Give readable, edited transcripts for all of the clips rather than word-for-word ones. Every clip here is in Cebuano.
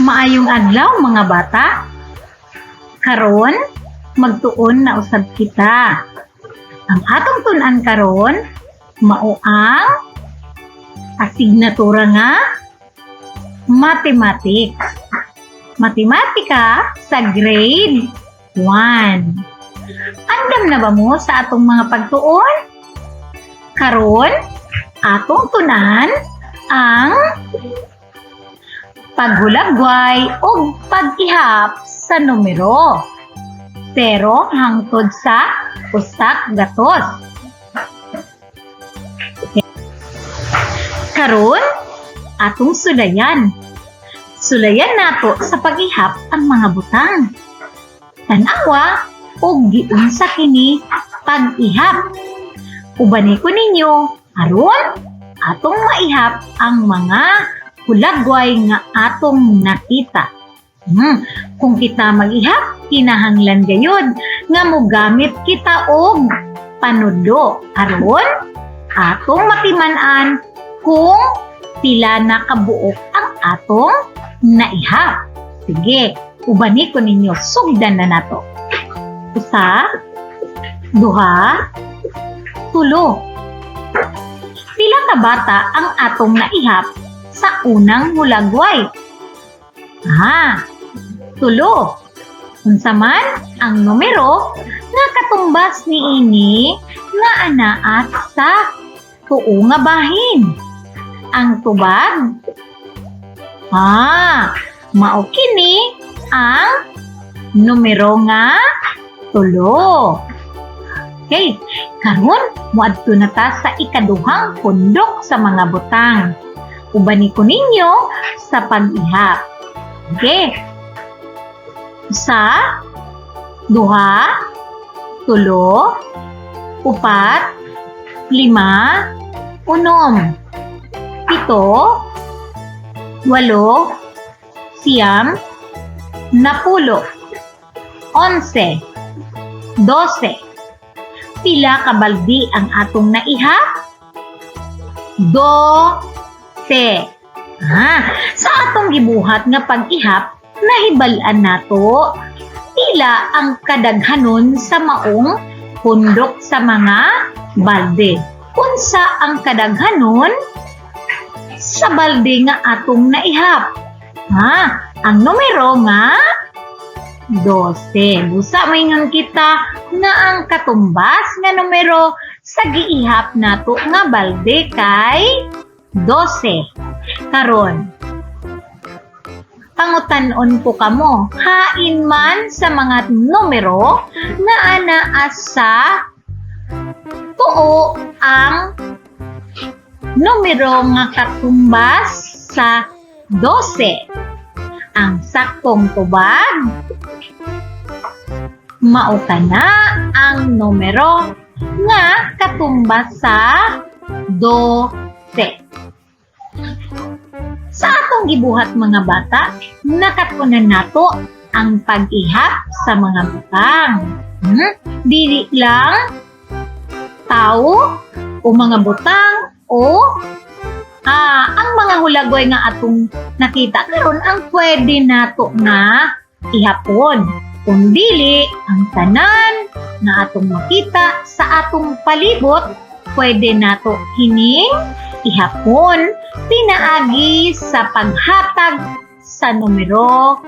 Maayong adlaw, mga bata. Karon, magtuon na usab kita. Ang atong tun-an karon mao ang asignatura nga Mathematics. Matematika sa Grade 1. Andam na ba mo sa atong mga pagtuon? Karon, atong tun-an ang paghulagway ug pag-ihap sa numero 0 hangtod sa 100. Karon, atong sulayan. Sulayan nato sa pag-ihap ang mga butang. Tan-awa og giunsa kini pag-ihap. Ubani ko ninyo aron atong maihap ang mga hulagway nga atong nakita. Kung kita mag-ihap, kinahanglan gayud nga mogamit kita og panudlo aron atong matiman-an kung pila na kabuok ang atong naihap. Sige, ubani ko ninyo, sugdan na nato. Usa, duha, tulo. Pila ka bata ang atong naihap sa unang hulagway? Ah, tulo. Unsa man ang numero nga katumbas niini nga anaa sa tuo nga bahin? Ang tubag? Ah, mao kini ang numero nga 3. Okay, karon moadto na ta sa ikaduhang pundok sa mga butang. Ubani ko ninyo sa pag-ihap. Okay. Usa, duha, tulo, upat, lima, unom, pito, walo, siyam, napulo, 11, 12. Pila ka baldi ang atong naihap? 12. Ah, sa atong gibuhat nga pag-ihap, nahibal-an nato pila ang kadaghanon sa maong pundok sa mga balde. Unsa ang kadaghanon sa balde nga atong naihap? Ha, ang numero nga 12. Busa maingon kita nga ang katumbas nga numero sa giihap nato nga balde kay 12. Karon, pangutan-on ko kamo, hain man sa mga numero nga anaa sa tuo ang numero nga katumbas sa 12? Ang saktong tubag, mao kana ang numero nga katumbas sa 12. Sa atong gibuhat, mga bata, nakat-unan nato ang pag-ihap sa mga butang. Dili lang tao o mga butang o ang mga hulagway nga atong nakita karon ang pwede nato nga ihapon. Kung dili, ang tanan nga atong makita sa atong palibot, pwede nato kining ihapon pinaagi sa paghatag sa numero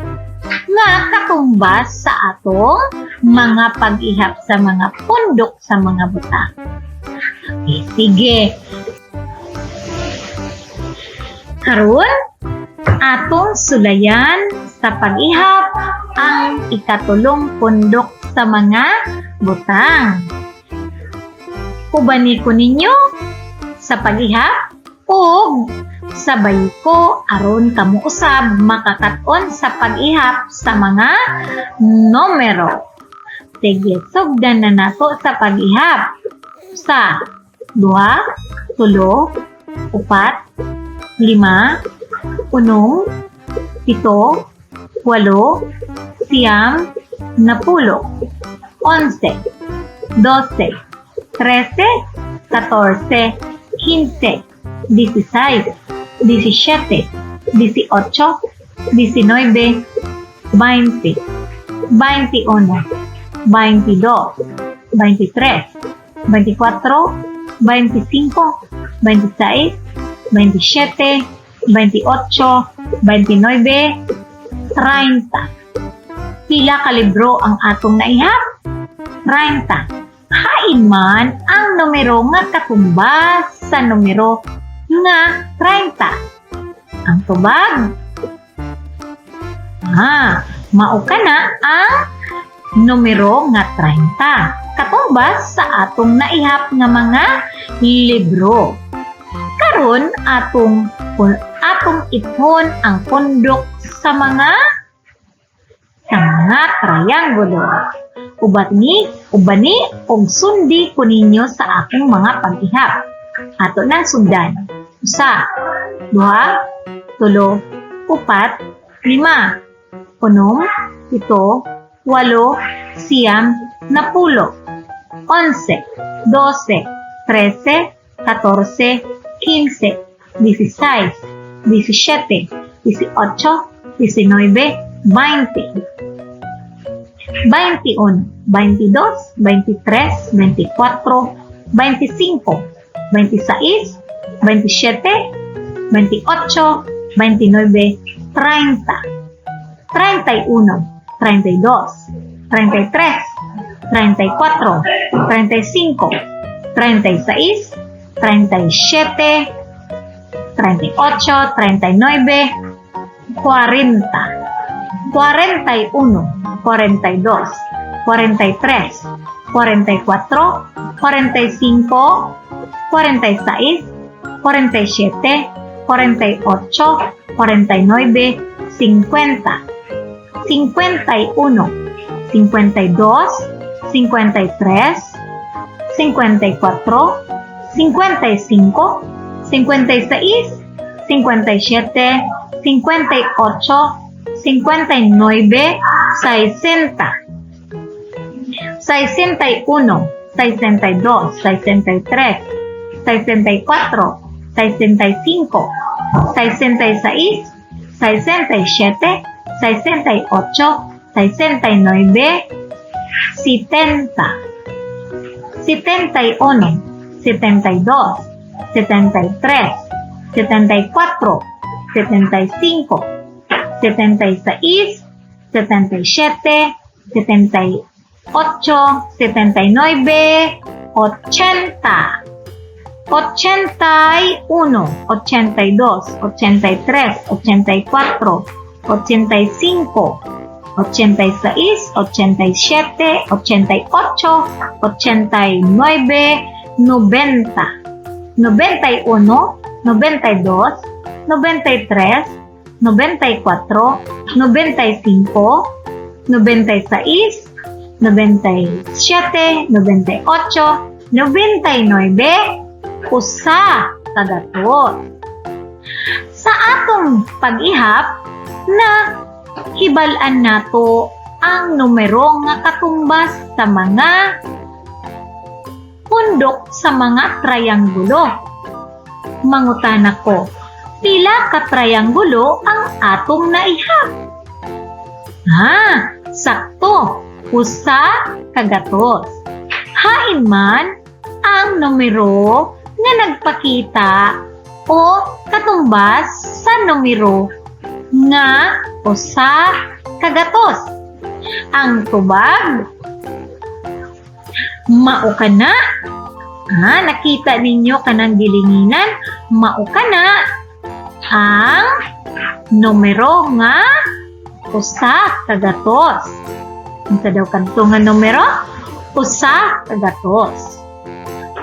nga katumbas sa atong mga pag-ihap sa mga pundok sa mga butang. Okay, sige. Karon, atong sulayan sa pag-ihap ang ikatulong pundok sa mga butang. Ubani ko ninyo sa pag-ihap ug sabay ko aron kamo usab makakat-on sa pag-ihap sa mga numero. Sige, sugdan na nato sa pag-ihap. Sa duha, tulo, upat, lima, unom, pito, walo, siyam, napulo, 11, 12, 13, 14, 15, 16, 17, 18, 19, 20, 21, 22, 23, 24, 25, 26, 27, 28, 29, 30. Pila ka libro ang atong naihap? 30. Hain man ang numero nga katumbas sa numero nga 30? Ang tubag? Ah, mao kana ang numero nga 30. Katumbas sa atong naihap nga mga libro. Karon atong ipon ang pundok sa mga triangulo. Ubani og sundi ko ninyo sa akong mga pag-ihap. Ato nang sundan. Usa, duha, tulo, upat, lima, unom, pito, walo, siyam, napulo, 11, 12, 13, 14, 15, 16, 17, 18, 19, 20. 21, 22, 23, 24, 25, 26, 27, 28, 29, 30, 31, 32, 33, 34, 35, 36, 37, 38, 39, 40, 41, 42, 43, 44, 45, 46, 47, 48, 49, 50, 51, 52, 53, 54, 55, 56, 57, 58, 59, 60, 61, 62, 63, 64, 65, 66, 67, 68, 69, 70, 71, 72, 73, 74, 75, 76, 77, 78, 79, 80. 81, 82, 83, 84, 85, 86, 87, 88, 89, 90, 91, 92, 93, 94, 95, 96, 97, 98, 99, 100. Sa atong pag-ihap na hibal-an nato ang numero nga katumbas sa mga pundok sa mga trianggulo. Mangutana ko, pila ka trianggulo ang atong naihap? Ah, sakto, 100. Hain man ang numero nga nagpakita o katumbas sa numero nga 100? Ang tubag, mao kana. Ah, nakita ninyo kanang gilinginan, mao kana ang numero nga 100. Unsa daw kadto nga numero? 100.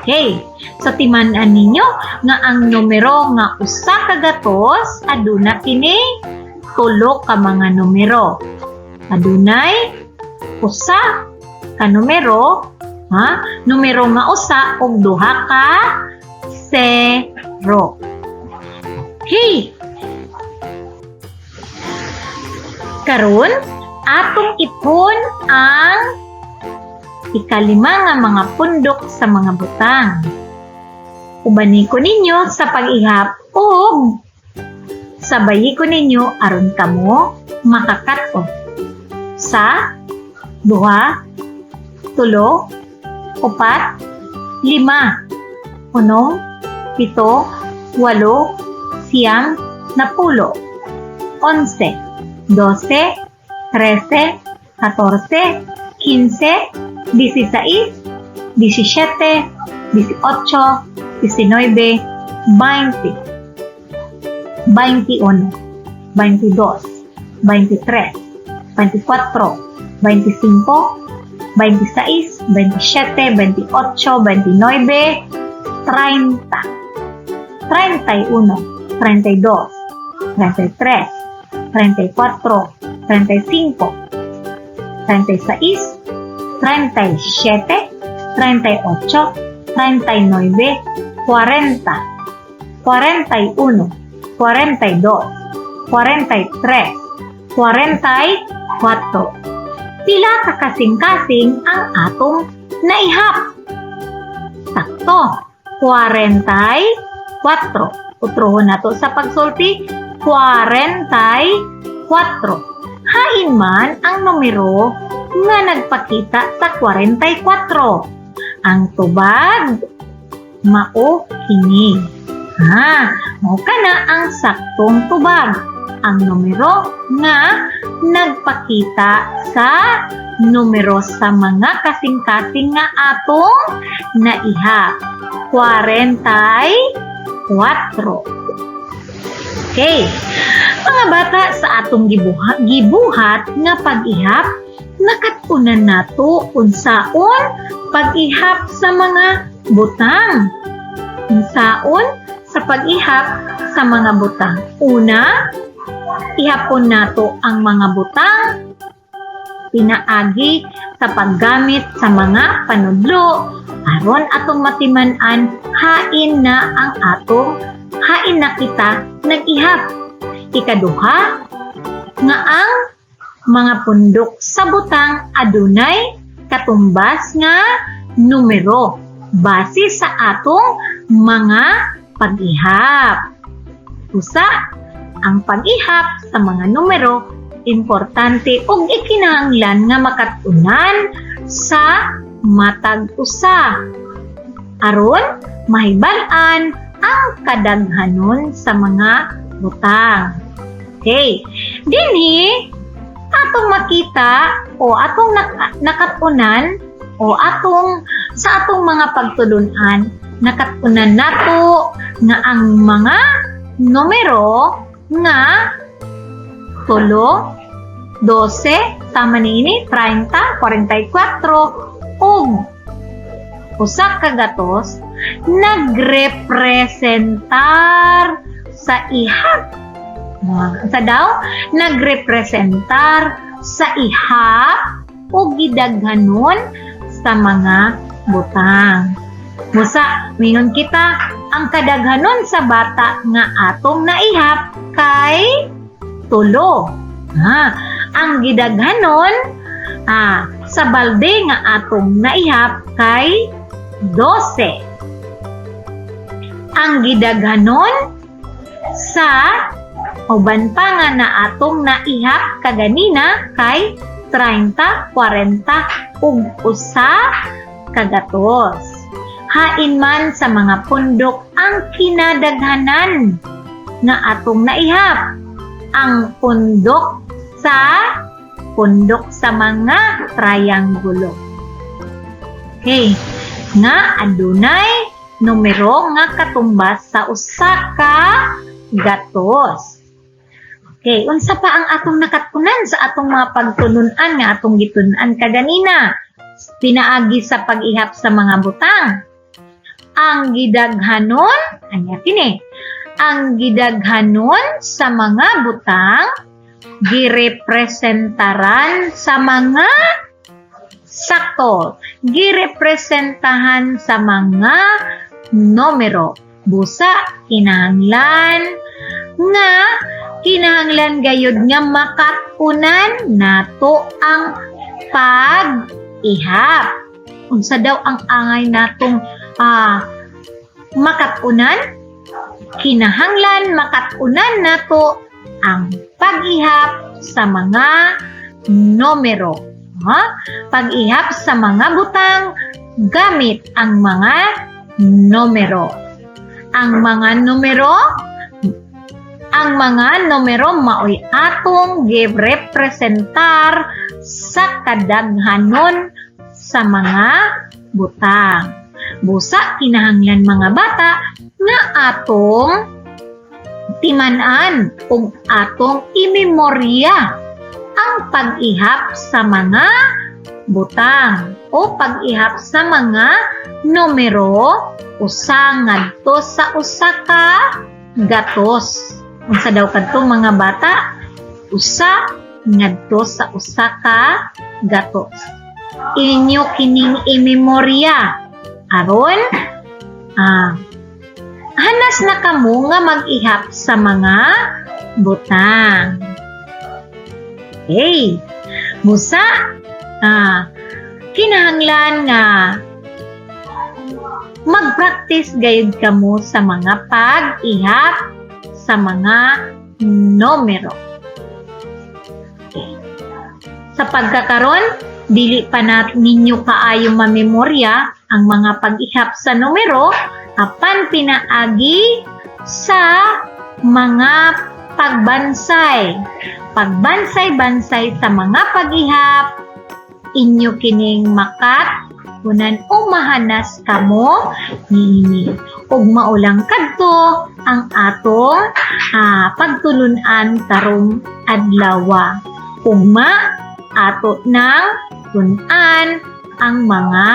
Okay. Sa timan-an ninyo nga ang numero nga 100 aduna kini tulo ka mga numero. Adunay usa ka numero, ha? Numero nga usa ug duha ka zero. Okay. Karon, atong ipon ang ikalima nga mga pundok sa mga butang. Ubani ko ninyo sa pag-ihap og Sabayi ko ninyo aron kamo makakat-on. Sa, duha, tulo, upat, lima, unom, pito, walo, siyam, napulo, 11, 12, 13, 14, 15, 16, 17, 18, 19, 20, 21, 22, 23, 24, 25, 26, 27, 28, 29, 30, 31, 32, 33, 34, 35, 36, 37, 38, 39, 40, 41, 42, 43, 44. Pila ka kasing-kasing ang atong naihap? Sakto, 44. Utrohon nato sa pagsulti, 44. Hain man ang numero nga nagpakita sa 44? Ang tubag mao kini. Ha, mao kana ang saktong tubag. Ang numero nga nagpakita sa numero sa mga kasing-kasing nga atong naihap. 44. Okay. Mga bata, sa atong gibuhat nga pag-ihap, nakat-unan nato unsaon pag-ihap sa mga butang. Unsaon sa pag-ihap sa mga butang. Una, ihapon nato ang mga butang pinaagi sa paggamit sa mga panudlo aron atong matiman-an hain na ang atong hain na kita nag-ihap. Ikaduha, nga ang mga pundok sa butang adunay katumbas nga numero base sa atong mga pag-ihap. Usa, ang pag-ihap sa mga numero importante ug ikinahanglan nga makat-unan sa matag usa aron mahibal-an ang kadaghanon sa mga butang. Okay. Dinhi atong makita o atong nakat-unan o atong sa atong mga pagtulun-an, nakat-unan nato nga ang mga numero nga 3, 12, tama niini, 30, 44 ug 100 nagrepresentar sa ihap. Sa daw, nagrepresentar sa ihap o gidaghanon sa mga butang. Busa, mingon kita, ang kadaghanon sa bata nga atong naihap kay 3. Ha, ang gidaghanon sa balde nga atong naihap kay 12. Ang gidaghanon sa uban pa nga na atong naihap kaganina kay 30, 40 ug 100. Hain man sa mga pundok ang kinadaghanan nga atong naihap? Ang pundok sa mga triangulo. Okay, nga adunay numero nga katumbas sa 100. Okay, unsa pa ang atong nakat-unan sa atong mga pagtulun-an nga atong gitun-an kaganina? Pinaagi sa pag-ihap sa mga butang. Ang gidaghanon, anya kini? Ang gidaghanon sa mga butang girepresentaran sa mga, sakto, girepresentahan sa mga numero. Busa, kinahanglan gayud nga makat-unan nato ang pag-ihap. Unsa daw ang angay natong makat-unan? Kinahanglan makat-unan nato ang pag-ihap sa mga numero. Ha? Pag-ihap sa mga butang gamit ang mga numero. Ang mga numero maoy atong girepresentar sa kadaghanon sa mga butang. Busa kinahanglan, mga bata, nga atong timan-an ug atong imemorya ang pag-ihap sa mga butang o pag-ihap sa mga numero usa ngadto sa 1 ka gatos. Unsa daw kadto, mga bata? 1 ngadto sa 1 ka gatos. Inyo kining imemorya aron hanas na kamo nga mag-ihap sa mga butang. Okay. Busa, kinahanglan nga mag-practice gayud kamo sa mga pag-ihap sa mga numero. Okay. Sa pagkakaron, dili pa na ninyo kaayo mamemorya ang mga pag-ihap sa numero apan pinaagi sa mga pagbansay. Pagbansay-bansay sa mga pag-ihap, inyo kining makat-unan o mahanas kamo niini. Ug mao lang kadto ang atong pagtulunan karong adlaw. Ugma ato nang tun-an ang mga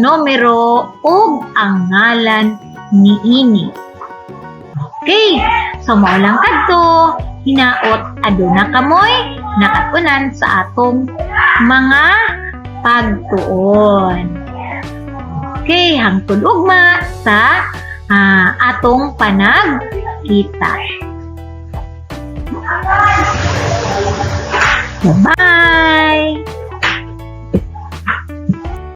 numero ug ang ngalan niini. Okay, so mao lang kadto. Hinaot aduna kamoy nakat-unan sa atong mga pagtuon. Okay, hangtod ugma sa atong panagkita. Bye!